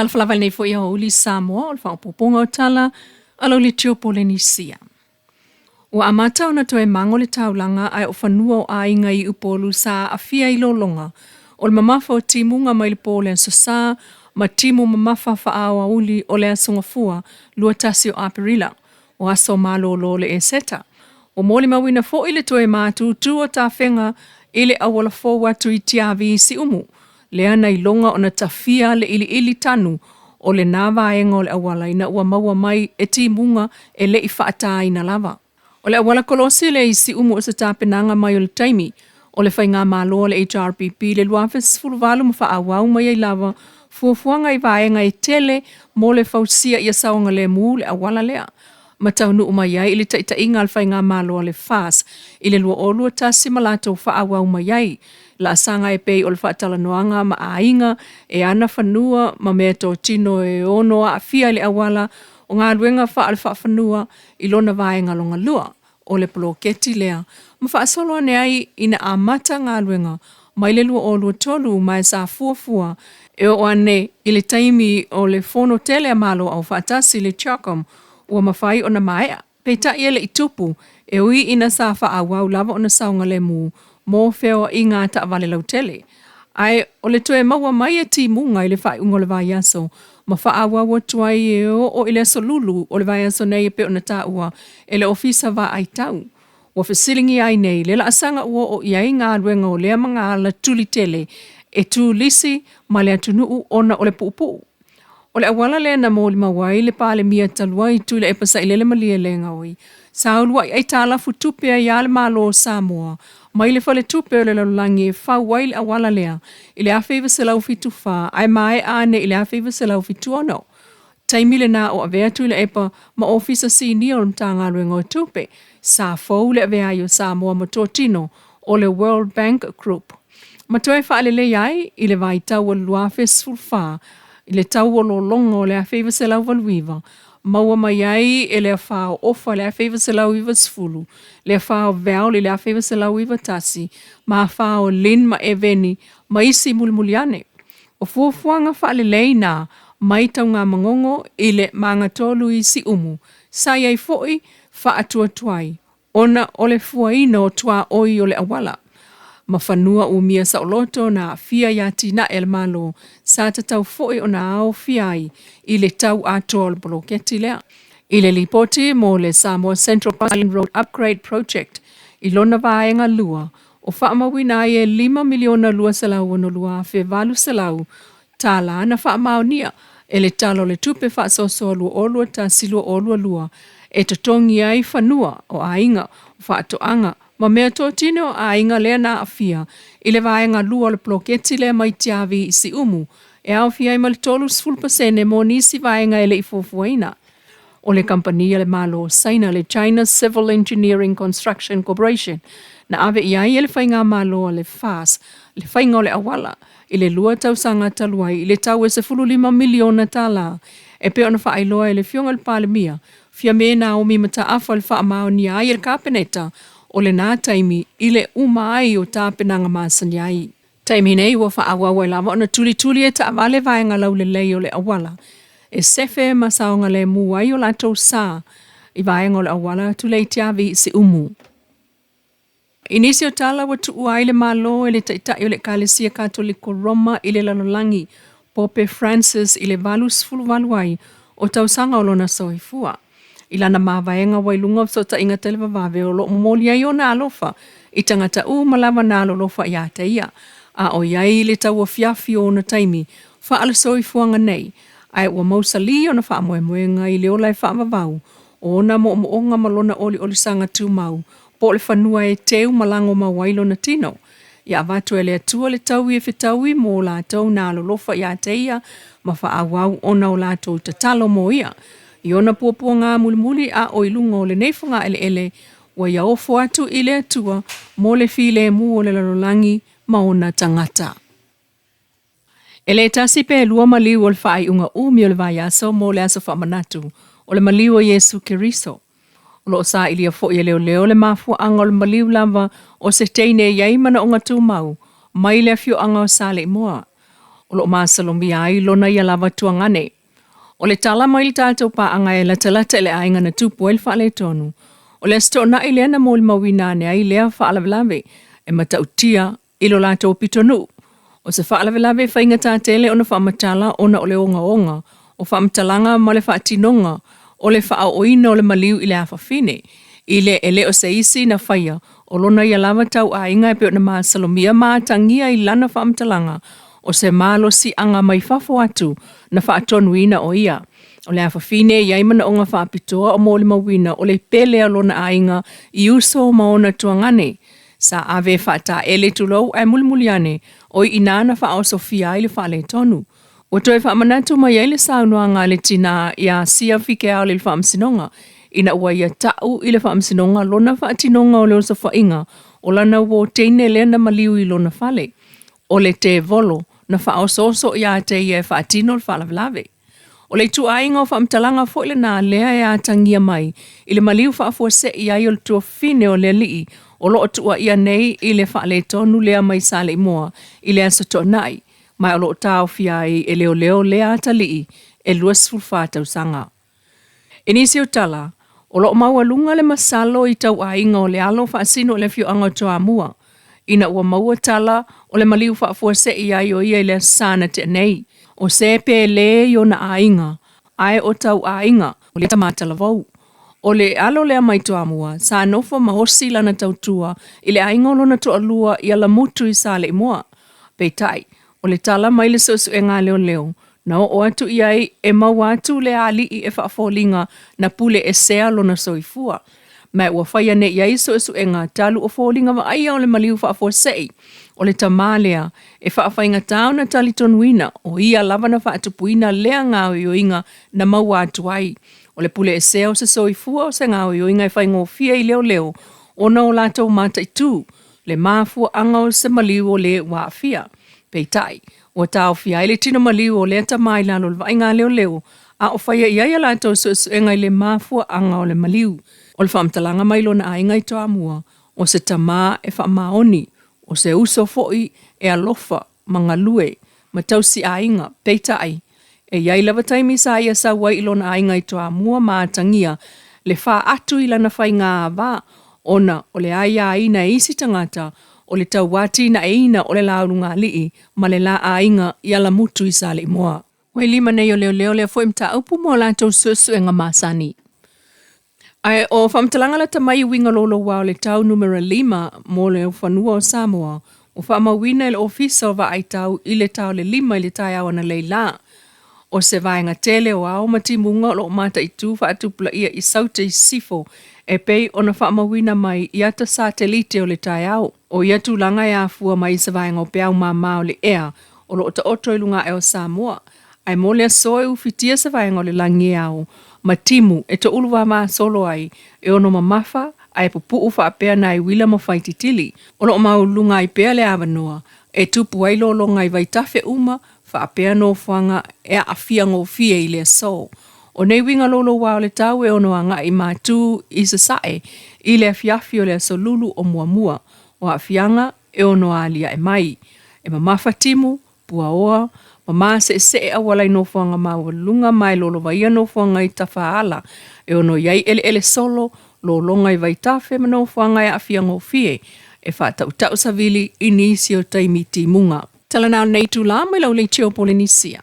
Talofa lava i lenei foi aoauli Samoa o le faaopoopoga o tala a lau Litio Polenisia. Ua amata ona toe mago le taulaga ae o fanua o aiga i Upolu sa aafia i lologa o le mamafa o timuga mai le po o le Aso Sa ma timu mamafa faaaoauli o le Aso Gafua 21 o Aperila, o aso malolo o le Eseta. Ua molimauina foi le toe matutu o tafega i le auala fou atu i Tiavi i Siumu, lea na iloga ona tafia le iliili tanu o lena vaega o le auala ina ua maua mai e timuga e le i faataina lava. O le auala kolosi lea i Siumu o se tapenaga mai o le taimi o le faigamalo a le HRPP i le 2018 ma faaauau mai ai lava fuafuaga i vaega e tele mo le fausia ia saogalemu le auala lea, ma taunuu mai ai i le taitaiga a le faigamalo a le FAS i le 2021 ma latou faaauau mai ai laasaga e pei o le faatalanoaga ma aiga e ana fanua ma meatotino e ono aafia i le auala o galuega faale-faafanua i lona vaega lona lua o le poloketi lea, ma faasolo ane ai ina amata galuega mai le 2023 ma e sa fuafua e oo ane i le taimi o le Fono tele a Malo Aufaatasi le CHOGM ua mafai ona maea. Peitai e le i tupu, e ui ina sa faaauau lava ona saogalemu mo feoaiga a taavale lautele. Ae o le toe maua mai e timuga i le faaiuga o le vaiaso ma faaauau atu ai e oo i le aso Lulu o le vaiaso nei e pei ona taua e le Ofisa Vaai Tau. Ua fesiligia ai nei le laasaga ua oo i ai galuega o lea magaala tuli tele e tulisi ma le atunuu ona o le puupuu. O le auala lea na molimau ai le Palemia talu ai Tuilaepa Sailele Malielegaoi, sa uluai aitalafu tupe ai lava le Malo o Samoa mai le Faletupe o le Lalolagi e fau ai le auala lea i le 1974 ae maea ane i le 1976. Taimi lena o avea Tuilaepa ma Ofisa Sinia o le Matagaluega o Tupe, sa fou le avea ai o Samoa ma totino o le World Bank Group. Ma toe faaleleia ai i le vaitau o le 2014 i le tau o lologa o le 1989, maua mai ai e le afa o Ofa i le 1990, le afa o Val i le 1991, ma afa o Lin ma Eveni ma isi mulimuli ane. O fuafuaga faalelei na mai Taugamagogo i le magatolu i Siumu, sa i ai foi faatuatuai ona o le fuaina o tuaoi o le auala ma fanua umia saoloto na aafia i atinae a le Malo sa tatau foi ona aofia ai i le tau atoa o le poloketi lea. I le lipoti mo le Samoa Central Island Road Upgrade Project i lona vaega lua, o faamauina ai e $5,262,800 na faamaonia e le Tala o le Tupe Faasoasoa 2021/2022 e totogi ai fanua o aiga, o faatoaga ma meatotino o aiga lea na aafia i le vaega lua o le poloketi lea mai Tiavi i Siumu, e aofia ai ma le 30% mo nisi vaega e le i fuafuaina. O le kamupani a le Malo o Saina, le China Civil Engineering Construction Corporation, na ave i ai e le faigamalo a le FAS le faiga o le auala i le lua tausaga talu ai i le tau e $15 miliona e pei ona faailoa e le Afioga i le Palemia Fiame Naomi Mataafa le faamaonia ai e le Kapeneta o lena taimi i le uma ai o tapenaga masani ai. Taimi nei ua faaauau ai lava ona tulituli e taavale vaega laulelei o le auala e sefe ma saogalemu ai o latou sa i vaega o le auala tulei Tiavi i Siumu. I nisi o tala ua tuua ai le Malo e le Taitai o le Ekalesia Katoliko Roma i le lalolagi, Pope Francis i le 88 ai o tausaga o lona soifua. I lana mavaega ua i luga o fesootaiga televavave o lo o momoli ai ona alofa i tagata uma lava na alolofa ia te ia, a o i ai le tauafiafi o ona taimi faale-soifuaga nei, ae ua mausali ona faamoemoega i le ola e faavavau o ona moomooga ma lona oliolisaga tumau po o le fanua e teu ma lago mau ai lona tino. Ia avatu e le Atua le taui e fetaui mo latou na alolofa ia te ia ma faaauau ona o latou tatalo mo ia. I ona puapuaga mulimuli a o i luga o lenei fogaeleele, ua ia ofo atu i le Atua mo le filemu o le lalolagi ma ona tagata. E le tasi pe lua maliu o le faaiuga umi o le vaiaso mo le aso faamanatu o le maliu o Iesu Keriso. O lo o sailia foi e leoleo le mafuaaga o le maliu lava o se teine e i ai manaoga tumau mai le afioaga o Saleimoa. o lo o masalomia ai lona ia lava tuagane. O le tala mai le tatou paaga e latalata i le aiga na tupu ai le faaletonu, o le Aso Toonai lea na molimauina ane ai lea faalavelave e matautia i lo latou pitonuu. O se faalavelave e faigata tele ona faamatala ona o le ogaoga o faamatalaga ma le faatinoga o le faaooina o le maliu i le afafine, i le e le o se isi na faia o lona ia lava tauaiga e pei ona masalomia ma atagia i lana faamatalaga o se malosiaga mai fafo atu na faatonuina o ia. O le afafine e i ai manaoga faapitoa o molimauina o le pele a lona aiga i uso ma ona tuagane. Sa ave e faataele tulou ae mulimuli ane o i inā na faaosofia ai le faaletonu. Ua toe faamanatu mai ai le saunoaga a le tinā iā Sia Fikeao i le Faamasinoga ina ua ia ta'u i le Faamasinoga lona faatinoga o le osofaiga o lana uō teine lea na maliu i lona fale. O le tevolo na faaosooso iā te ia e faatino le faalavelave. O le ituaiga o faamatalaga foi lena lea e atagia mai i le maliu faafuasei ai o le tuafafine o le alii o lo o tuuaia nei i le faaletonu lea mai Saleimoa i le Aso Toonai, ma o lo o taofia ai e leoleo lea atalii e 24 tausaga. I nisi o tala, o lo o maualuga le masalo i tauaiga o le alo faasino i le afioaga o Toamua, ina ua maua tala o le maliu faafuasei ai o ia i le Aso Sa na tea nei. O se pele i ona aiga, ae o tauaiga o le tama talavou. O le alo lea mai Toamua, sa nofo ma osi lana tautua i le aiga o lona toalua i Alamutu i Saleimoa. Peitai, o le tala mai le suesuega a leoleo, na oo atu i ai e maua atu le alii e faafoliga na pule esea lona soifua. Ma ua faia nei i ai suesuega talu o foliga vaaia o le maliu faafuasei o le tamā lea e faafaigatā ona talitonuina o ia lava na faatupuina lea gaoioiga na maua atu ai. O le pule esea o se soifua o se gaoioiga e faigofie i leoleo ona o latou mataitū le mafuaaga o se maliu o le ua aafia. Peitai, ua taofia ai le tino maliu o lea tamā i lalo o le vaaiga a leoleo, a o faia i ai a latou suesuega i le mafuaaga o le maliu. O le faamatalaga mai lona aiga i Toamua, o se tamā e faamaoni, o se uso foi e alofa ma galue ma tausi aiga, peitai, e i ai lava taimi sa ia sau ai i lona aiga i Toamua ma atagia le faatu i lana faigā va ona o le aiaina e isi tagata o le tauatinaeina o le laulugalii ma le la aiga i Alamutu i Saleimoa. Ua i lima nei o leoleo lea foi mataupu mo a latou suesuega masani. Ae o faamatalaga lata mai i uiga louloua o le tau numera 5 mo le fanua o Samoa ua faamauina e le Ofisa o Vaai Tau i le ta o le 5 i le taeao analeila la. O se vaega tele o ao ma timuga o lo o mataitū faatupulaia i Saute i Sisifo e pei ona faamauina mai i ata satelite o le taeao. O ia tulaga e afua mai i se vaega o peau māmā o le ea o lo o taoto i luga ae o Samoa, ae mo le aso e ufitia se vaega o le lagi e ao ma timu e toulu vamasolo ai e ono mamafa ae pupuu faapea nai uila ma faititili. O lo o maualuluga ai pea le avanoa e tupu ai lologa i vaitafe uma faapea nofoaga e aafia gofie i le aso. O nei uiga louloua o le tau e ono agai matū i sasae i le afiafi o le aso Lulu o muamua o aafiaga e ono aliae mai. E mamafa timu, puaoa, ma maseesee auala i nofoaga maualuluga ma e lolovaia nofoaga i tafaala e ono i ai eleele solo, lologa i vaitafe ma nofoaga e aafia gofie e faatautau savili i nisi o taimi timuga. Tala na o lenei itulā mai lau leitio o Polenisia.